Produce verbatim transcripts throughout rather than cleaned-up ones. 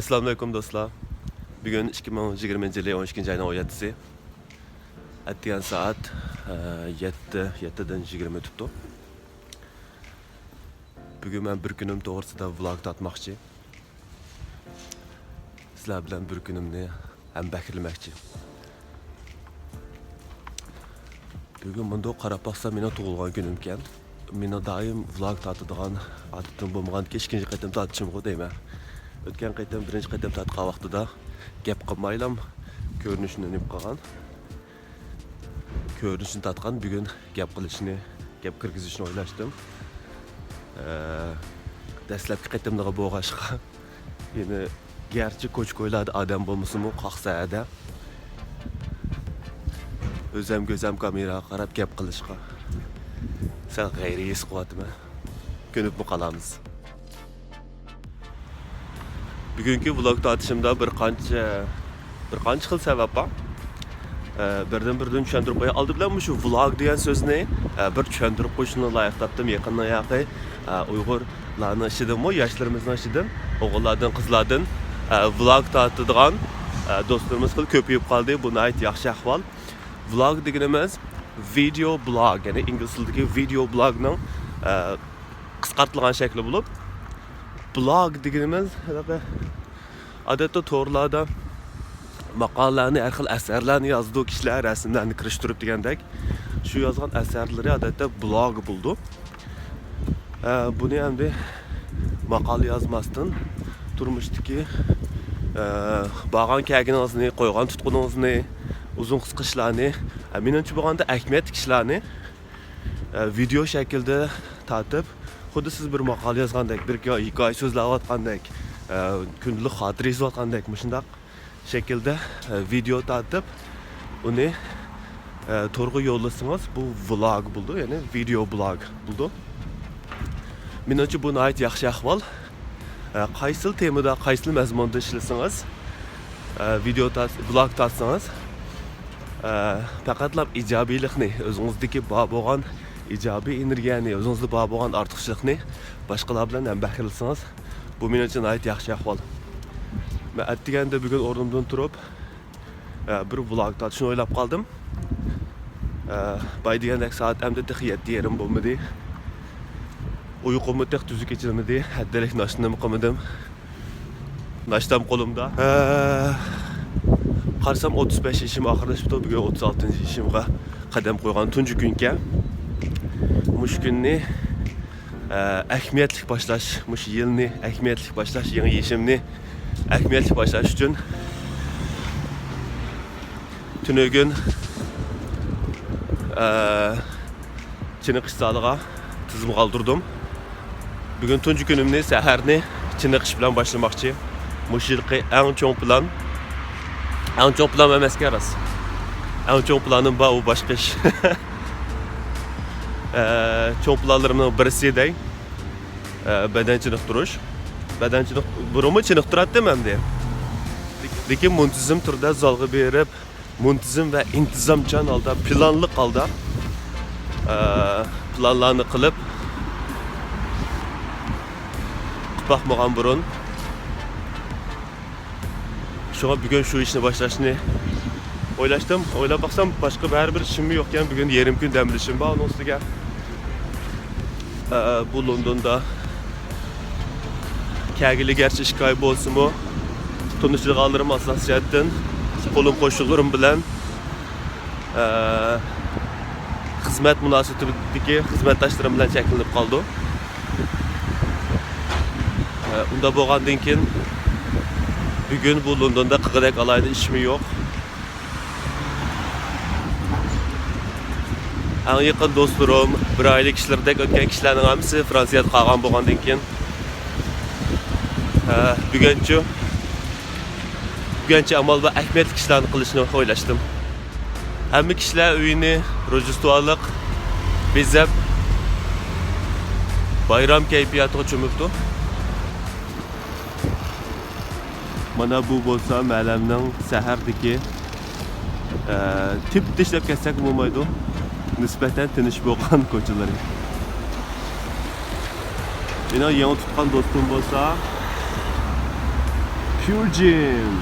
ئەسسالامۇئەلەيكۇم دوستلار. بۈگۈن ئىككى مىڭ يىگىرمىنچى يىلى ئون ئىككىنچى ئاينىڭ ئون يەتتىسى. ئەتىگەن سائەت، ئە، يەتتە، يەتتىدىن يىگىرمە ئۆتۈپتۇ. بۈگۈن مەن بىر كۈنۈم توغرىسىدا ۋلوگ تارتماقچى. سىلەر بىلەن بىر كۈنۈمنى ھەمبەھىرلىمەكچى. بۈگۈن مۇنداق قاراپ باقسام، مېنىڭ تۇغۇلغان كۈنۈمكەن. مېنىڭ دائىم ۋلوگ تارتىدىغان ئادىتىم بولمىغاندىكىن، ئىككىنچى قېتىم تارتىشىمغۇ دەيمەن. ئۆتكەن قېتىم، بىرىنچى قېتىم تارتقان ۋاقتىدا گەپ قىلمايلام، كۆرۈنۈشنى نېمە قىلغان. كۆرۈنۈشنى تارتقان، بۈگۈن گەپ قىلىشنى، گەپ كىرگۈزۈشنى ئويلاشتىم. ئە، دەسلەپكى قېتىملىقى بولغاچقا، يەنە گەرچە كوچا-كويلاردا ئادەم بولمىسىمۇ، قاقسەدە ئۆزەم-كۆزەم كامېراغا قاراپ گەپ قىلىشقا سەل غەيرىي ھېس قىلىۋاتىمەن. كۆنۈپمۇ قالامىز. بۈگۈنكى ۋلوگ تارتىشىمدا بىر قانچە، بىر قانچە خىل سەۋەب بار. ئە، بىردىن-بىردىن چۈشەندۈرۈپ قوياي. ئالدى بىلەن مۇشۇ ۋلوگ دېگەن سۆزنى، ئە، بىر چۈشەندۈرۈپ قويۇشنى لايىق تاپتىم. يېقىندىن ياقى، ئە، ئۇيغۇرلارنىڭ ئىچىدىنمۇ، ياشلىرىمىزنىڭ ئىچىدىن، ئوغۇللاردىن، قىزلاردىن، ئە، ۋلوگ تارتىدىغان، ئە، دوستلىرىمىز خېلى كۆپىيىپ قالدى. بۇ ناھايىتى ياخشى ئەھۋال. ۋلوگ دېگىنىمىز ۋىدېئو بلوگ، يەنى ئىنگلىز تىلىدىكى ۋىدېئو بلوگنىڭ، ئە، قىسقارتىلغان شەكلى بولۇپ، بلوگ دېگىنىمىز ھېلىقى ئادەتتە تورلاردا ماقالىلەرنى، ھەر خىل ئەسەرلەرنى يازىدۇ كىشىلەر، رەسىملەرنى كىرىشتۈرۈپ دېگەندەك. شۇ يازغان ئەسەرلىرى ئادەتتە بلوگ بولىدۇ. ئە، بۇنى ئەمدى ماقالە يازماستىن، تۇرمۇشتىكى، ئە، بارغان كەلگىنىڭىزنى، قويغان تۇتقىنىڭىزنى، ئۇزۇن قىسقا ئىشلارنى، ئە، مېنىڭچە بولغاندا ئەھمىيەتلىك ئىشلارنى، ئە، ۋىدېئو شەكلىدە تارتىپ، خۇددى سىز بىر ماقالە يازغاندەك، بىر ھېكايە سۆزلەۋاتقاندەك، ئە، كۈندىلىك خاتىرە يېزىۋاتقاندەك مۇشۇنداق شەكىلدە، ئە، ۋىدېئو تارتىپ، ئۇنى، ئە، تورغا يوللىسىڭىز، بۇ ۋلوگ بولىدۇ، يەنى ۋىدېئو بلوگ بولىدۇ. مېنىڭچە، بۇ ناھايىتى ياخشى ئەھۋال. ئە، قايسىلا تېمىدا، قايسىلا مەزمۇندا ئىشلىسىڭىز، ئە، ۋىدېئو تارت-، ۋلوگ تارتسىڭىز، ئە، پەقەتلا ئىجابىيلىقنى، ئۆزىڭىزدىكى بار بولغان ئىجابىي ئېنېرگىيەنى، ئۆزىڭىزدە بار بولغان ئارتۇقچىلىقنى باشقىلار بىلەن ھەمبەھىرلىسىڭىز، بۇ مېنىڭچە ناھايىتى ياخشى ئەھۋال. مەن ئەتىگەندە بۈگۈن ئورنۇمدىن تۇرۇپ، ئە، بىر ۋلوگ تارتىشنى ئويلاپ قالدىم. ئە، باي دېگەندەك سائەت ئەمدى تېخى يەتتە يېرىم بولمىدى. ئۇيقۇممۇ تېخى تۈزۈك ئېچىلمىدى. ھەددىلىك ناشتىنىمۇ قىلمىدىم. ناشتام قولۇمدا. ئە، قارىسام، ئوتتۇز بەش يېشىم ئاخىرلىشىپتۇ. بۈگۈن ئوتتۇز ئالتىنچى يېشىمغا قەدەم قويغان تۇنجى كۈنكەن. مۇشۇ كۈننى، ئە، ئەھمىيەتلىك باشلاش، مۇشۇ يىلنى ئەھمىيەتلىك باشلاش، يېڭى يېشىمنى ئەھمىيەتلىك باشلاش ئۈچۈن تۈنۈگۈن، ئە، چېنىقىش زالىغا تىزىمغا ئالدۇردۇم. بۈگۈن تۇنجى كۈنۈمنى، سەھەرنى چېنىقىش بىلەن باشلىماقچى. مۇشۇ يىلقى ئەڭ چوڭ پىلان، ئەڭ چوڭ پىلان ئەمەسكەن راست. ئەڭ چوڭ پىلانىم بار، ئۇ باشقا ئىش. ئە، چوڭ پىلانلىرىمنىڭ بىرسى دەي، ئە، بەدەن چېنىقتۇرۇش. بەدەن چېنىق-، بۇرۇنمۇ چېنىقتۇراتتىم ئەمدى. لېكىن مۇنتىزىم تۈردە زالغا بېرىپ، مۇنتىزىم ۋە ئىنتىزامچان ھالدا، پىلانلىق ھالدا، ئە، پىلانلارنى قىلىپ، قىلىپ باقمىغان بۇرۇن. شۇڭا بۈگۈن شۇ ئىشنى باشلاشنى ئويلاشتىم. ئويلاپ باقسام، باشقا بەرىبىر ئىشىممۇ يوقكەن. بۈگۈن يېرىم كۈن دەم ئېلىشىم بار ئۇنىڭ ئۈستىگە. ئە، بۇ لوندوندا كەلگىلى گەرچە ئىككى ئاي بولسىمۇ، تونۇشىدىغانلىرىم ئاساسىي جەھەتتىن قولۇم قوشنىلىرىم بىلەن، ئە، خىزمەت مۇناسىۋىتىدىكى خىزمەتداشلىرىم بىلەن چەكلىنىپ قالىدۇ. ئە، ئۇنداق بولغاندىن كېيىن بۈگۈن بۇ لوندوندا قىلغۇدەك ئالاھىدە ئىشمۇ يوق. ئەڭ يېقىن دوستلىرىم، بىر ئائىلە كىشىلىرىدەك ئۆتكەن كىشىلەرنىڭ ھەممىسى فرانسىيەدە قالغان بولغاندىن كېيىن، ھە، بۈگۈنچۇ، بۈگۈنچە ئامال بار ئەھمىيەتلىك ئىشلارنى قىلىشنى ئويلاشتىم. ھەممە كىشىلەر ئۆيىنى روژدېستۋالىق بېزەپ، بايرام كەيپىياتىغا چۆمۈپتۇ. مانا بۇ بولسا مەلەمنىڭ سەھەردىكى، ئە، تىپتىش دەپ كەتسەك بولمايدۇ، نىسبەتەن تىنچ بولغان كوچىلىرى. مېنىڭ يېڭى تۇتقان دوستۇم بولسا، Pure Gym.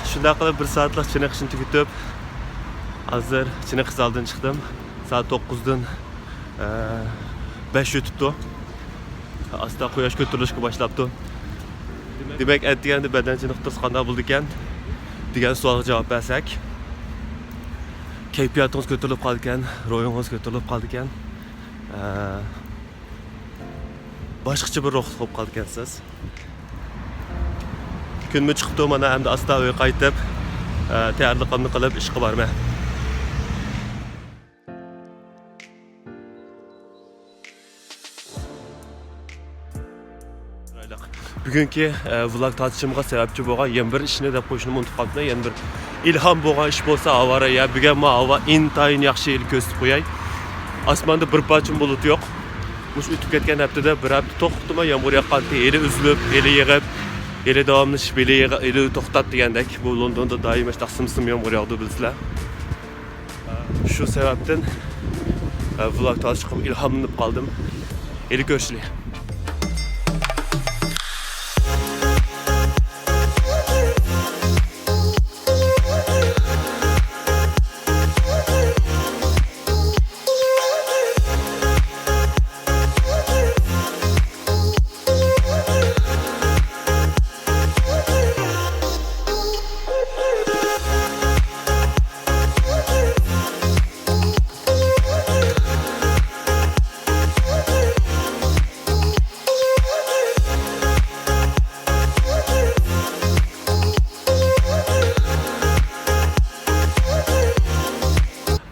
شۇنداق قىلىپ بىر سائەتلىك چېنىقىشنى تۈگىتىپ، ھازىر چېنىقىش زالىدىن چىقتىم. سائەت توققۇزدىن، ئە، بەش ئۆتۈپتۇ. ئاستا قۇياش كۆتۈرۈلۈشكە باشلاپتۇ. دېمەك، ئەتىگەندە بەدەن چېنىقتۇرسا قانداق بولىدىكەن دېگەن سوئالغا جاۋاب بەرسەك، كەيپىياتىڭىز كۆتۈرۈلۈپ قالىدىكەن، روھىڭىز كۆتۈرۈلۈپ قالىدىكەن. ئە، باشقىچە بىر روھتا بولۇپ قالىدىكەنسىز. كۈنمۇ چىقىپتۇ، مانا ئەمدى ئاستا ئۆيگە قايتىپ، ئە، تەييارلىقىمنى قىلىپ ئىشقا بارىمەن. بۈگۈنكى، ئە، ۋلوگ تارتىشىمغا سەۋەبچى بولغان يەنە بىر ئىشنى دەپ قويۇشنى ئۇنتۇپ قاپتىمەن. يەنە بىر ئىلھام بولغان ئىش بولسا، ھاۋا رايى، بۈگۈنمۇ ھاۋا ئىنتايىن ياخشى، ھېلى كۆرسىتىپ قوياي. ئاسماندا بىر پارچىمۇ بۇلۇت يوق. مۇشۇ ئۆتۈپ كەتكەن ھەپتىدە بىر ھەپتە توختىماي يامغۇر ياغقانتى، ھېلى ئۈزۈلۈپ، ھېلى يېغىپ، ھېلى داۋاملىشىپ، ھېلى يېغىپ، ھېلى توختاپ دېگەندەك. بۇ لوندوندا دائىم مۇشۇنداق سىم-سىم يامغۇر ياغىدۇ، بىلىسىلەر. شۇ سەۋەبتىن، ئە، ۋلوگ تارتىشقا ئىلھاملىنىپ قالدىم. ھېلى كۆرۈشىلى.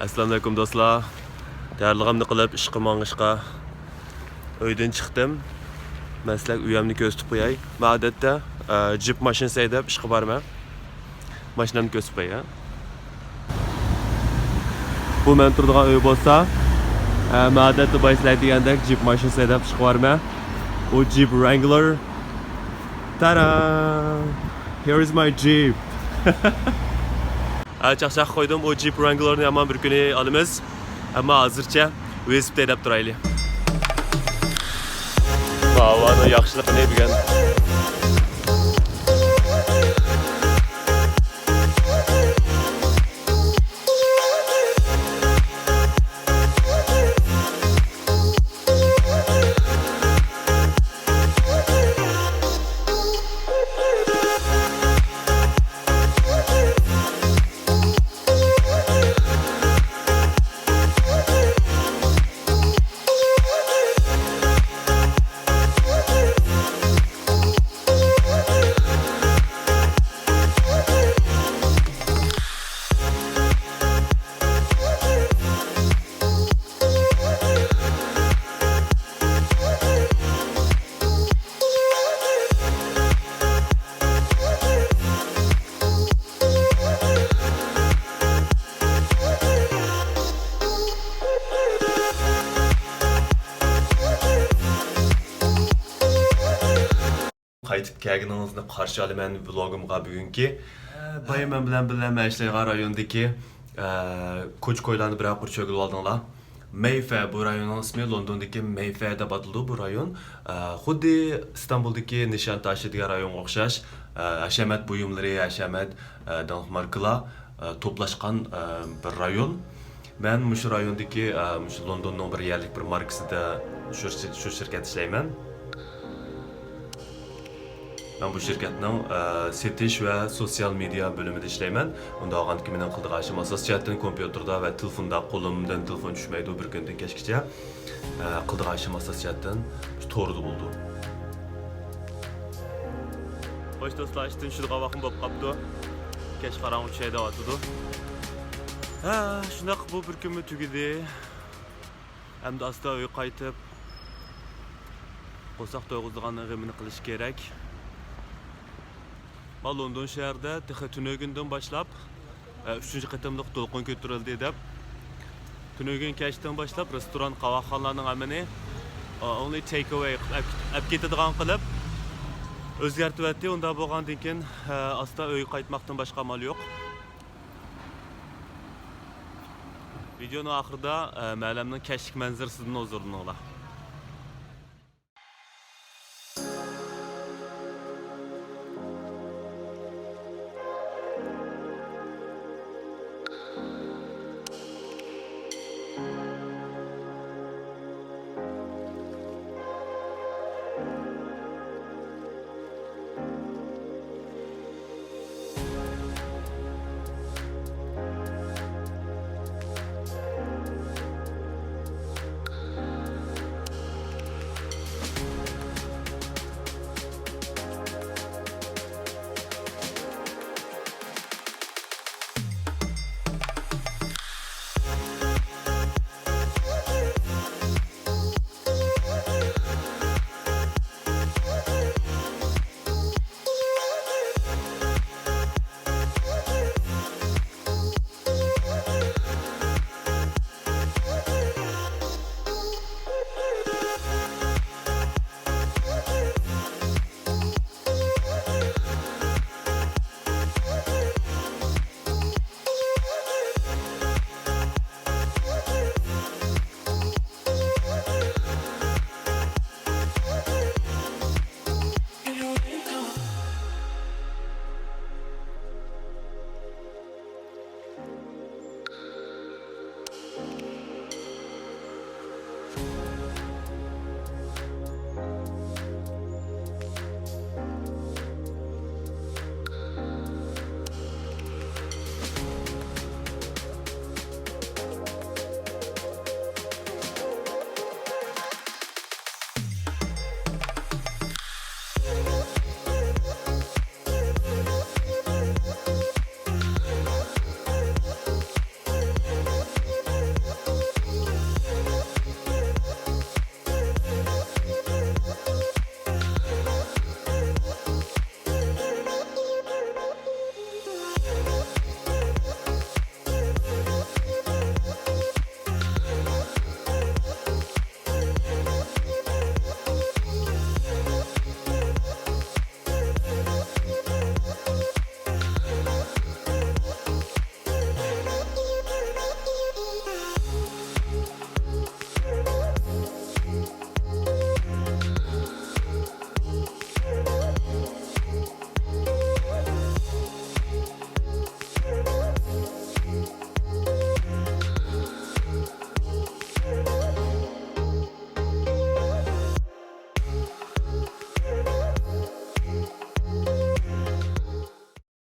ئەسسالامۇئەلەيكۇم دوستلار. تەييارلىقىمنى قىلىپ ئىشقا ماڭىشقا ئۆيدىن چىقتىم. مەن سىلەرگە ئۆيۈمنى كۆرسىتىپ قوياي. مەن ئادەتتە، ئە، جىپ ماشىنىسى ھەيدەپ ئىشقا بارىمەن. ماشىنامنى كۆرسىتىپ قوياي. بۇ مەن تۇرىدىغان ئۆي بولسا، ئە، مەن ئادەتتە بايا سىلەرگە دېگەندەك جىپ ماشىنىسى ھەيدەپ ئىشقا بارىمەن. ئۇ جىپ Wrangler. تارا! Here is my Jeep. ھە، چاقچاق قويدۇم. ئۇ جىپ Wranglerنى ھامان بىر كۈنى ئالىمىز. ئەمما ھازىرچە ۋېلىسىپىت ھەيدەپ تۇرايلى. ھاۋانىڭ ياخشىلىقىنى بۈگۈن. قايتىپ كەلگىنىڭىزنى قارشى ئالىمەن ۋلوگۇمغا بۈگۈنكى. بايا مەن بىلەن بىللە مەن ئىشلەيدىغان رايوندىكى، ئە، كوچا-كويلارنى بىرەر قۇر چۆگىلىۋالدىڭلار. مەيفەيەر، بۇ رايوننىڭ ئىسمى لوندوندىكى مەيفەيەر دەپ ئاتىلىدۇ بۇ رايون. ئە، خۇددى ئىستانبۇلدىكى نىشان تاشى دېگەن رايونغا ئوخشاش. ئە، ھەشەمەت بۇيۇملىرى، ھەشەمەت، ئە، داڭلىق ماركىلار، ئە، توپلاشقان، ئە، بىر رايون. مەن مۇشۇ رايوندىكى، ئە، مۇشۇ لوندوننىڭ بىر يەرلىك بىر ماركىسىدا شۇ، شۇ شىركەتتە ئىشلەيمەن. مەن بۇ شىركەتنىڭ، ئە، سېتىش ۋە سوتسىيال مېدىيا بۆلۈمىدە ئىشلەيمەن. ئۇنداق بولغاندىكىن مېنىڭ قىلىدىغان ئىشىم ئاساسىي جەھەتتىن كومپيۇتېردا ۋە تېلېفوندا، قولۇمدىن تېلېفون چۈشمەيدۇ بىر كۈندىن كەچكىچە. ئە، قىلىدىغان ئىشىم ئاساسىي جەھەتتىن شۇ توردا بولىدۇ. خوش دوستلار، ئىشتىن چۈشىدىغان ۋاقىم بولۇپ قاپتۇ. كەچ قاراڭغۇ چۈشەي دەۋاتىدۇ. ھە، شۇنداق بۇ بىر كۈنمۇ تۈگىدى. ئەمدى ئاستا ئۆيگە قايتىپ، قورساق تويغۇزىدىغاننىڭ غېمىنى قىلىش كېرەك. مانا لوندون شەھىرىدە تېخى تۈنۈگۈندىن باشلاپ، ئە، ئۈچىنچى قېتىملىق دولقۇن كۆتۈرۈلدى دەپ، تۈنۈگۈن كەچتىن باشلاپ رېستوران، قاۋاقخانىلارنىڭ ھەممىنى، ئە، only take away قىلىپ ئەپ-، ئەپ كېتىدىغان قىلىپ، ئۆزگەرتىۋەتتى. ئۇنداق بولغاندىن كېيىن، ئە، ئاستا ئۆيگە قايتماقتىن باشقا ئامال يوق. ۋىدېئونىڭ ئاخىرىدا، ئە، مەلەمنىڭ كەچلىك مەنزىرىسىدىن ھۇزۇرلىنىڭلار.